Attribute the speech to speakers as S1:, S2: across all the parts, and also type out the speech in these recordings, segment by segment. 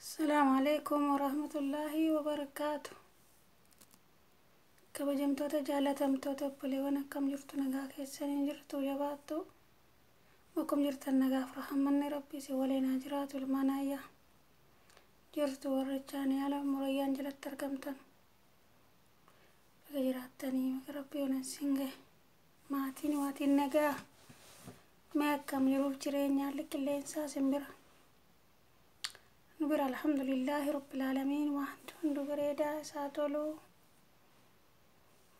S1: Asalaamu alaikum warahmatullaahi wabarakaatu. Kabajamtoota jaalatamtoota obboleewwan, akkam jirtu? Nagaa keessanii jirtu? Jabaattu? Bakkum jirtan nagaaf rahamanni Rabbii si waliin haa jiraatu. Ilmaan ayyaa jirtu, warra chaanaala Murayyaan jalatti argamtan, baga jiraattanii, baga Rabbii onan siin gahe. Maatiin waatiin nagaa? Mee akkam jiruuf jireenya, haalli qilleensaa simbira? Nu bira alhamdulillaahi rabbil aalamiin, wanti hundu bareedaa isaa tolu.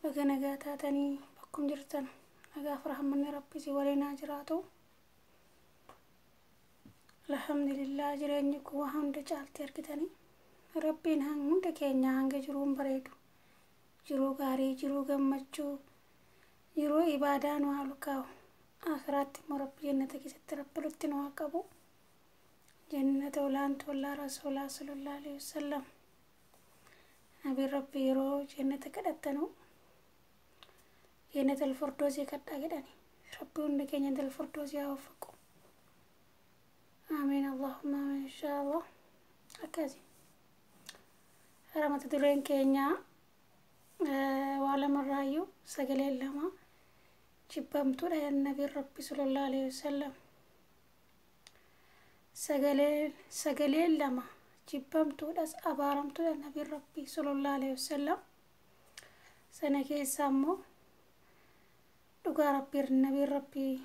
S1: Baga nagaa taatanii, bakkum jirtan nagaaf rahamanni Rabbii si waliin haa jiraatu. Alhamdulillah, jireenyi kun waa hunda caalti argitanii. Rabbiin hunda keenya hanga jiruun bareedu, jiruu gaarii, jiruu gammachuu, jiruu ibaadaa nu haa olkaa'u. Akiraatti immoo Rabbi jannata keessatti Rabbi lutti nu haa qabu, jannata olaantu wallaa Rasuulaa sallallahu alaihi wasallam. Nabiin Rabbi yeroo jannata kadhattanu jannata alfurdoosii kadhaa jedhani. Rabbi hunda keenya jannata alfurdoosii haa waffaqu. Amiin, allahumma amiin, inshaallah. Akkasi hara mata dureen keenya waa lamarraayyuu sagaleen lama jibbamtuudha. Nabiin Rabbi sallallahu alaihi wasallam sagaleen lama jibbamtuudhas abaaramtuudha. Nabiin Rabbi sallallahu alaihi wasallam sana keessa immoo dhugaa Rabbii, nabiin Rabbii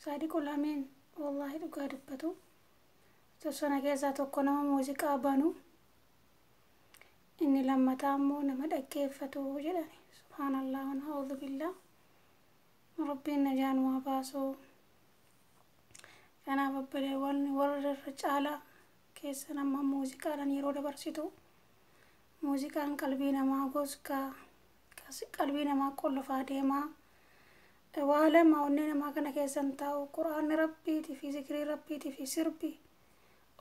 S1: saadiqul amiin wallahi dhugaa dubbatu. Sana keessaa tokko nama muuziqaa banu, inni lammataa immoo nama dhaggeeffatu jedhani. Subhaanallah, wana'uudhu billah. Rabbiin najaa nu haa baasu. Kanaaf obboleewwan, warra irra caalaa keessa nama muuziqaadhaan yeroo dabarsitu, muuziqaan qalbii namaa gosgaa, qalbii namaa qollofaa deemaa. Waa lama onnee namaa kana keessan taa'u: Quraanni Rabbiitii fi zikrii Rabbiitii fi sirbi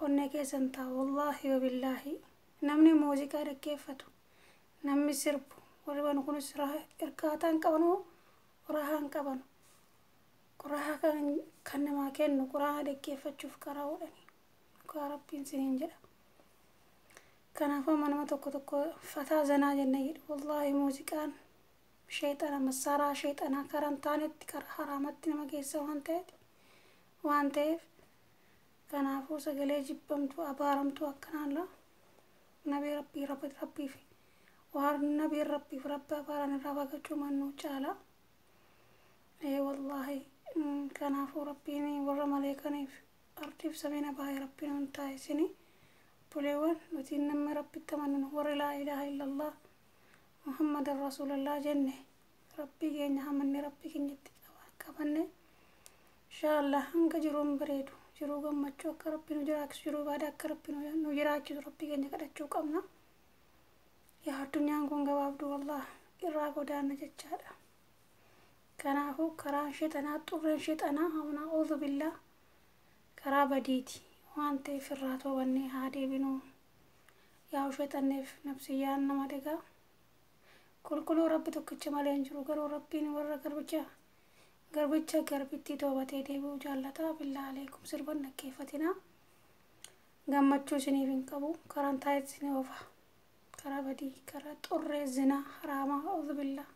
S1: onnee keessan taa'u. Wallaahi wabillaahi, namni muuziqaa dhaggeeffatu, namni sirbu, warri banu kunis irkaataa hin qabanu, rahaa hin qabanu. Rahaa kan namaa kennu Quraana dhaggeeffachuuf qaraa'uudhani. Dhugaa Rabbiin siniin jedha. Kanaafuu amma nama tokko tokko fataa zanaa jenna jedhu. Wallaahi, muuziqaan sheexana, massaaraa sheexanaa karaa hin taanetti, karaa haraamatti nama geessa waan ta'eef. Kanaafuu sagalee jibbamtuu abaaramtuu akkanaan la nabii Rabbii, Rabbii fi waan nabiin Rabbiif Rabbi abaaran irraa fagachuu mannuu caala. Ee wallaahi, kanaafuu Rabbiin warra maleekaniif ardiif samiina baay'ee Rabbiin hun taasisini. Obboleewwan, nuti namni Rabbitti amannu, warri laa ilaaha illallah Muhammadan rasuulallah jenne, Rabbii keenya amanne, Rabbii keenyatti qabanne, inshaallah hanga jiruun bareedu, jiruu gammachuu akka Rabbi nu jiraachisu, jiruu baada akka Rabbi nu jiraachisu Rabbii keenya kadhachuu qabna. Yaa addunyaan kun gabaabduu, wallah irraa godaanna jechaadha. Kanaafuu karaan sheexanaa, xurreen sheexanaa, na'uudhu billaa, karaa badiiti waan ta'eef irraa toobannee haa deebinuu. Yaa sheexanneef nafsiyyaan nama dhigaa qulqulluu Rabbi tokkicha malee hin jiru. Garuu Rabbiin warra garbicha garbittii toobatee deebi'uu jaallataa. Billaa aleekum, sirban dhaggeeffatinaa. Gammachuu isiniif hin qabu, karaan taa'etti isin oofa karaa badii, karaa xurree zinaa haraamaa, a'uudhu billaa.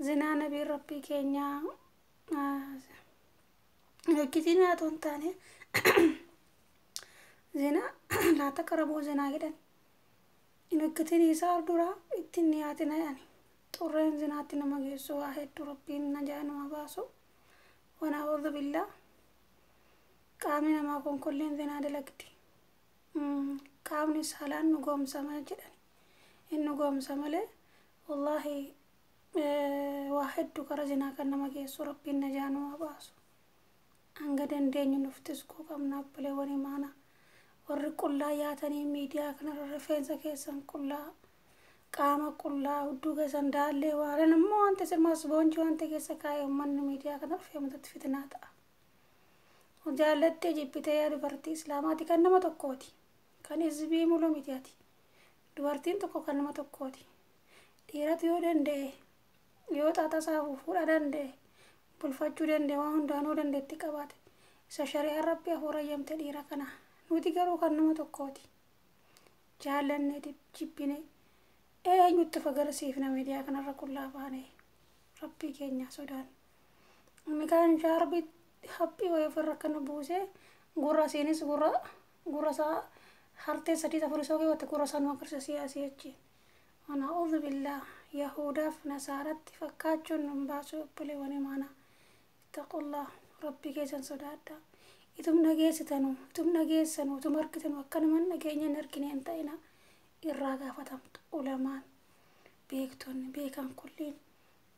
S1: Zinaa nabiin Rabbii keenyaa hin hojjetinaa otoo hin taane, zinaa laa taqrabuu zinaa jedhan. Hin hojjetin isaa duraa ittiin dhiyaatina jedhani. Xurreen zinaatti nama geessu waa hedduu. Rabbiin najaa nama baasu, wana'uudhu billaa. Qaamni namaa konkolleen zinaa dalagdi. Qaamni saalaan nu goomsama jedhani. Hin nu goomsa malee, wallaahi waa hedduu kara zinaa kan nama geessu. Rabbiin najaa nu baasu. Hanga dandeenyu nuuf tiskuu qabna, obboleewwan imaanaa. Warri qullaa yaatanii miidiyaa kanarra, rifeensa keessan qullaa, qaama qullaa, hudduu keessan daallee waan immoo wanta sirmaas boonjii wanta keessa kaa'ee uummanni miidiyaa kana dhufee uummatatti fitinaa ta'a. Jaallattee jibbitee, yaa dubartii islaamaati, kan nama tokkooti. Kan hizbii mulu miti ati. Dubartiin tokko kan nama tokkooti. Dhiiratu yoo danda'e, yoo xaaxasaa fuudhaa danda'e, bulfachuu danda'e, waan hundaanuu dandeetti qabaate, isa shari'aan Rabbii hafuura eeyyamte dhiira kana Nuti garuu kan nama tokkooti. Jaallannee jibbine eenyutti of agarsiifna miidiyaa kanarra qullaa baane? Rabbii keenya sodaan. Inni kaan shaarbii haphii wayii ofirra akkana buusee gurra isiinis gurra gurra isaa hartee sadii afur isoo keewwatte gurra isaa nu agarsiisa siyaasii achiin. Wana'uudhu billaah, Yahudaaf Nasaaratti fakkaachuun nun baasu obboleewwan imaanaa. Ittaqullah, Rabbii keessan sodaadhaa. Itum dhageessitanu, itum dhageessanu, itum argitanu akka nama hin dhageenye hin argine hin ta'ina, irraa gaafatamtu. Ulamaan beektonni beekan kulliin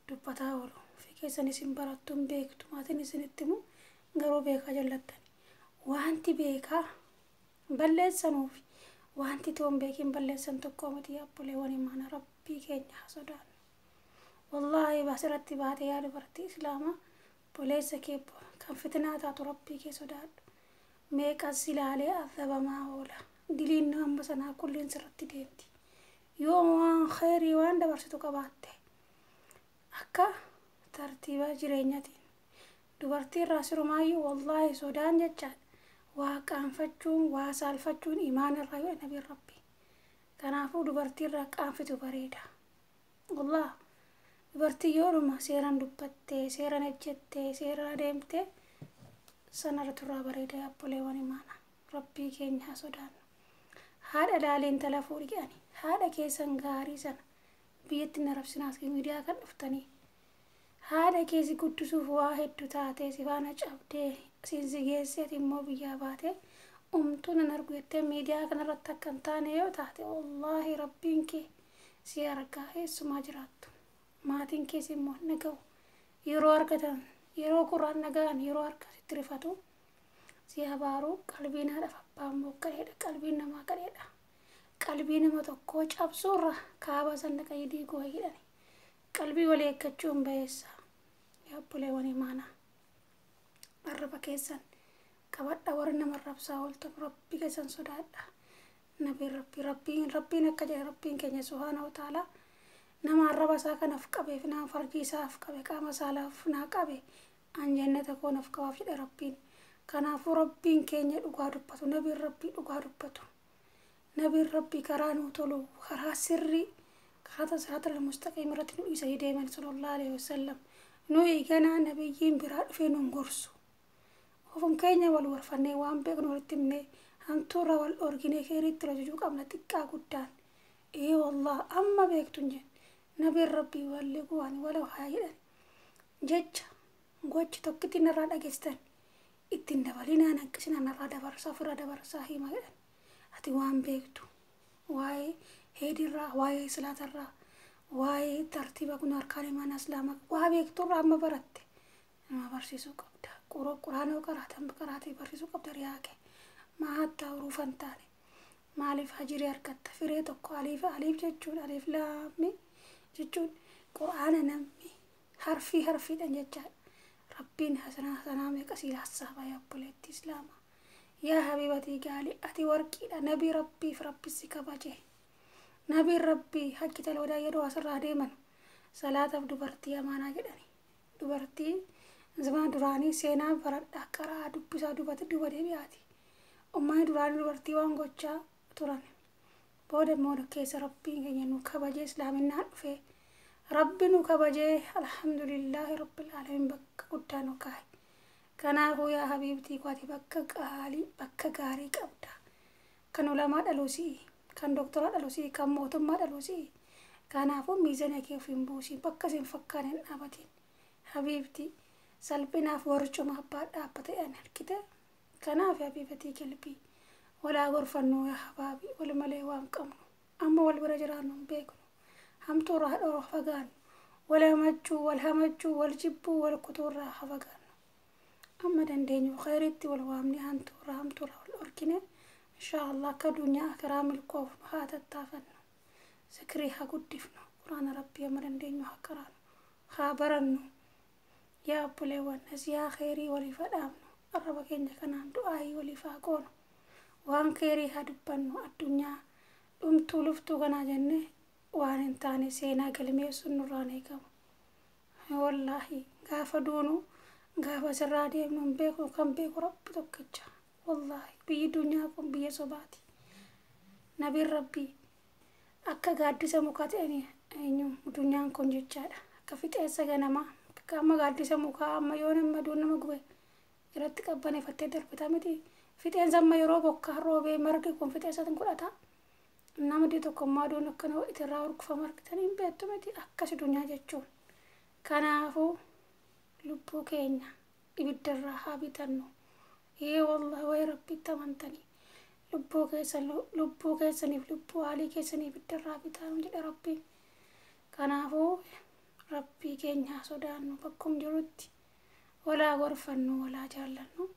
S1: dubbataa oolu. Ofii keessan isin barattu hin beektu, maatiin isinitti himu garuu beekaa jallattani. Wanti beekaa balleessanuufi wanti toon beekin balleessan tokko miti obboleewwan imaanaa. Rabbii keenya haa sodaannu. Wallaahi asirratti baatee yaa dubartii islaamaa obboleessa kee kan fitinaa taatu Rabbii kee sodaadhu. Meeqas ilaalee azabamaa oola. Diliin amma sanaa kulliin sirratti deemti. Yoo waan khayrii waan dabarsitu qabaatte akka tartiiba jireenyatiin dubartii irraa sirumaayyuu wallaahi sodaan jechaadha. Waa qaanfachuun waa saalfachuun imaana irraa yoo nabiin Rabbi. Kanaafuu dubartii irraa qaanfitu bareeda. Wallah dubartii yoodhuma seeraan dubbattee seeraan ejjettee seeraan adeemtee sanarra turraa bareeda obboleewwan imaana. Rabbii keenya haa sodaannu. Haadha laalee intala fuudhi jedhani. Haadha keessan gaarii sana biyyatti na rabsinaas miidiyaa kan dhuftanii. Haadha keessi guddisuuf waa hedduu taatee si faana cabdee siin si geessee ati immoo biyyaa baatee umtuu nan argu jettee miidiyaa kanarratti akka hin taane yoo taate wallaahi Rabbiin kee si argaa eessumaa jiraattu. Maatiin kees immoo naga'u. Yeroo argatan yeroo quraan naga'an yeroo harka sitti rifatu si abaaruu. Qalbiin haadhaaf abbaa immoo gadheedha. Qalbiin namaa gadheedha. Qalbii nama tokkoo cabsuurra kaaba sandaqa diiguu jedhani. Qalbii walii eeggachuun bayeessa. Yaa obboleewwan imaanaa. Arraba keessan qabadha, warri nama arrabsaa ooltan Rabbi keessan sodaadha. Nabiin Rabbi Rabbiin Rabbiin akka jedhe Rabbiin keenya subhaana wa ta'ala nama arraba isaa kanaaf qabeef nama farjii isaaf qabe qaama saalaaf naa qabe an jannata koo naaf qabaaf jedhe Rabbiin. Kanaafuu Rabbiin keenya dhugaa dubbatu, nabiin Rabbii dhugaa dubbatu. Nabiin Rabbii karaa nuu tolu karaa sirrii karaa siraatal mustaqiim irratti nu dhiisanii deeman sallallahu alaihi wasallam. Nuyi ganaa nabiyyiin biraa dhufee nun gorsu. Ofum keenya wal warfannee waan beeknu walitti himnee hamtuurra wal dhorginee keeriitti wal ajajuu qabna xiqqaa guddaan. Ee wallah amma beektu hin jenne. Nabiin Rabbii walli guwaan wala haa jedhan. Jecha gochi tokkitti narraa dhageessitan ittiin dabalinaa hanqisina narraa dabarsaa ofirraa dabarsaa hima jedhan. Ati waan beektu waa'ee heedirraa waa'ee salaatarraa waa'ee tartiiba kun harkaan imaana islaamaa waa beekturraa amma baratte nama barsiisuu qabda. Quraanoo qaraatan qaraatee barsiisuu qabda riyaa kee. Maa hattaa huruufan taane maaliif hajirii argatta firee tokko aliif aliif jechuun aliif laammi jechuun quraana namni harfii harfiidhaan jechaadha. Rabbiin hasanaa hasanaa meeqa sii hassaaba yaa obboleettii islaamaa. Yaa habiibatii gaalii ati warqiidha. Nabii Rabbiif Rabbi si kabaje. Nabiin Rabbii hajji taloodaa yeroo asirraa deeman salaataaf dubartii amaanaa jedhani. Dubartii zaman duraanii seenaa baradhaa qaraa dubbisaa dubate duba deebi'aati. Ummanni duraanii dubartii waan gochaa turan. Booda immoo keessa Rabbiin keenya nu kabajee islaaminaan dhufee Rabbi nu kabajee alhamdulillaahi rabbil aalamiin bakka guddaa nu kaa'e. Kanaafuu yaa habiibtii koo ati bakka qaalii bakka gaarii qabda. Kan ulamaa dhaluu si'i, kan doktora dhaluu si'i, kan mootummaa dhaluu si'i. Kanaafuu miizana kee of hin buusin, bakka isin fakkaan hin dhaabatin. Habiibtii salphinaaf warcuma abbaa dhaabbate an argite. Kanaaf habiibatii qalbii walaa gorfannuu yaa habaabii wal malee waan qabnu. Amma wal bira jiraannu hin beeknu. Hamtuurraa dhoroo fagaannu. Wal hamachuu, wal hamachuu, wal jibbuu, wal kutuurraa fagaannu. Amma dandeenyu khayriitti wal waamne hantuurraa hamtuurraa wal dhorkine inshaallah akka addunyaa akiraa milkoofnu haa tattaafannu. Zikrii haa guddifnu. Quraana Rabbii amma dandeenyu haa qaraanu. Haa barannu. Yaa obboleewwan nasihaa khayrii waliif haa dhaamnu. Arraba keenya kanaan du'aayii waliif haa goonu. Waan khayrii haa dubbannu. Addunyaa dhumtuu luftuu kanaa jennee waan hin taane seenaa galmeessuun nurraan eegamu. Wallaahi gaafa duunu gaafa sirraa deemnu hin beeku kan beeku Rabbi tokkicha. Wallaahi biyyi dunyaa kun biyya sobaati. Nabiin Rabbii akka gaaddisa mukaa ta'anii eenyu dunyaan kun jechaadha. Akka fixeensa ganamaa akka amma gaaddisa mukaa amma yoo nama aduun nama gube jalatti qabbaneeffattee darbita miti. Fixeensa amma yeroo bokkaa roobee margi kun fixeensa godhata. Namni tokko immoo aduun akkana itirraa hurgufama argitanii hin beektu miti akkas dunyaa jechuun. Kanaafuu lubbuu keenya ibiddarraa haa bitannu. Ee wallahi wayi Rabbitti amantanii lubbuu keessan lubbuu keessaniif lubbuu haalii keessanii ibiddarraa bitannu jedhe Rabbiin. Kanaafuu Rabbii keenya haa sodaannu bakkum jirutti walaa gorfannu walaa jaallannu.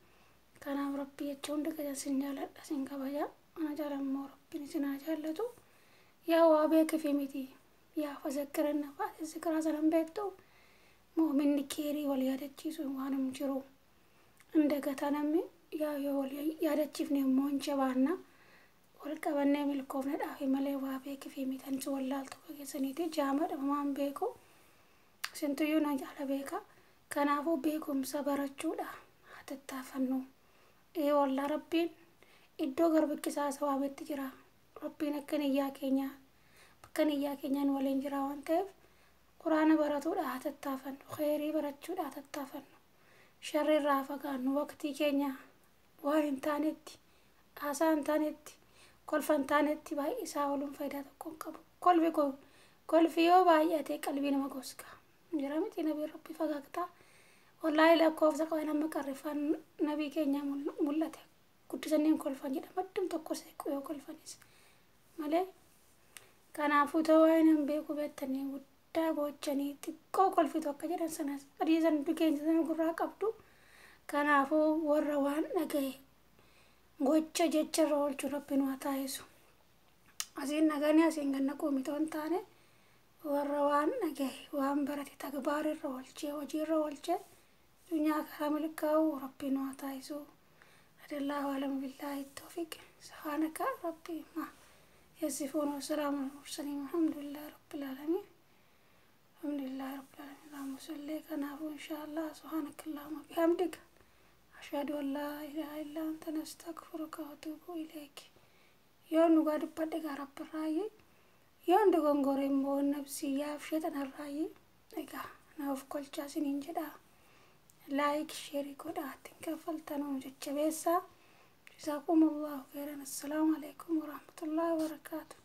S1: Kanaaf Rabbii jecha hundi keessan sin jaaladha sin kabaja. Ana jaalammoo Rabbiin isin haa jaallatu. Yaa waa beekifi miti yaa fazakkiranna faate zikiraa sanan beektu. Mu'minni keerii wal yaadachiisu waanum jiru. Indagataa namni yaa yoo wal yaadachiifne immoo hin jabaanna. Wal qabannee milkoofne dhaafi malee waa beekifi miti anis wallaaltu keessaniiti jaama dhabamaan beeku. Isintuyyuu na jaala beeka. Kanaafuu beekumsa barachuudha haa tattaafannu. Ee wallaa Rabbiin iddoo garbichi isaa isa waametti jira. Rabbiin akka niyyaa keenyaa bakka niyyaa keenyaan waliin jira waan ta'eef quraana baratuudha haa tattaafannu. Kheyrii barachuudha haa tattaafannu. Sharri irraa haa fagaannu. Waqtii keenya waan hin taanetti haasaa hin taanetti kolfa hin taanetti baay'isaa ooluun faayidaa tokko hin qabu. Kolfi kun kolfi yoo baay'ate qalbii nama goska. Jira miti nabii Rabbi fagaagtaa. Wallaahi lakkoofsa qaban amma qarriffaan nabii keenyaa mul'ate. Guddisanii kolfan jedha maddum tokko seequ yoo kolfanis malee. Kanaafuu ta'uu waan hin beeku beektanii guddaa boochanii xiqqoo kolfitu akka jedhan sanas adii san bikeensa sana gurraa qabdu. Kanaafuu warra waan dhagaye gocha jecharra oolchu Rabbi nu haa taasisu. Asiin dhaganii asiin ganna quumitoo hin taane warra waan dhagaye waan barate tagbaarirra oolchee hojiirra oolchee dunyaa karaa milkaa'u Rabbi nu haa taasisu. Adallaahu alam billaahi tawfiq. Subhaanaka Rabbi ma yasifuun wasalaamu alal mursaliin alhamdulillahi rabbil aalamiin. Alhamdulillahi rabbil aalamiin. Allahumma salli kanaafuu inshaallah subhaanaka allahumma bihamdika ashhadu an laa ilaaha illa anta nastaghfiruka wa atuubu ilayk. Yoon dhugaa dubbadhe gaa Rabbirraayi yoon dogongore immoo nabsiyyaaf sheexanarraayi egaa na of kolchaa isiniin jedha. Laayik sheerii godhaa ittiin kaffaltanuu jajjabeessaa. Jazaakumullahu khairan. Assalaamu alaikum warahmatullahi wabarakaatuh.